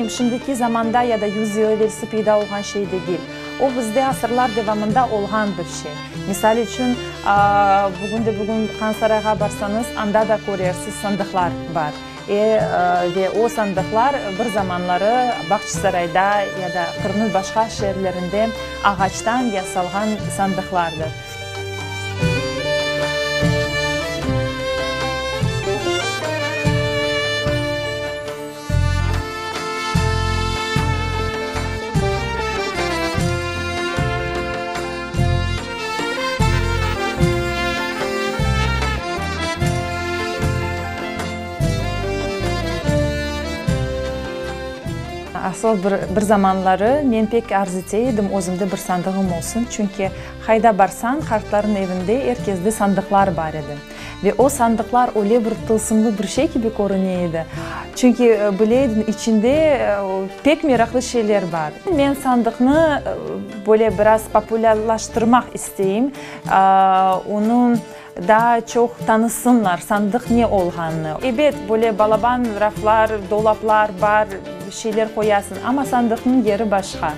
bilmeyim, şimdiki zamanda ya da yüz yıl evelsi peyda olğan şey degil. O bizde asırlar devamında olğan bir şey. Misal içün, bugün de bugün Hansarayğa barsañız, anda da körersiz, sandıqlar bar. E, ve o sandıqlar bir zamanları Bağçasarayda ya da Qırımnıñ başqa şeerlerinde ağaçtan yasalğan sandıqlardır. Asıl bir, bir zamanları men pek arz ete edim özümde bir sandığım olsun, çünki qayda barsañ, qartlarnıñ evinde er kezde sandıqlar bar edi. Ve o sandıqlar öyle bir tılsımlı bir şey kibi körüne edi, çünki bile ediñ, içinde pek meraqlı şeyler bar. Men sandıqnı böyle biraz populârlaştırmaq isteyim, onı daa çoq tanısınlar, sandıq ne olğanını. Ebet, böyle balaban raflar, dolaplar bar, şeyler qoyasıñ, amma sandıqnıñ yeri başqa.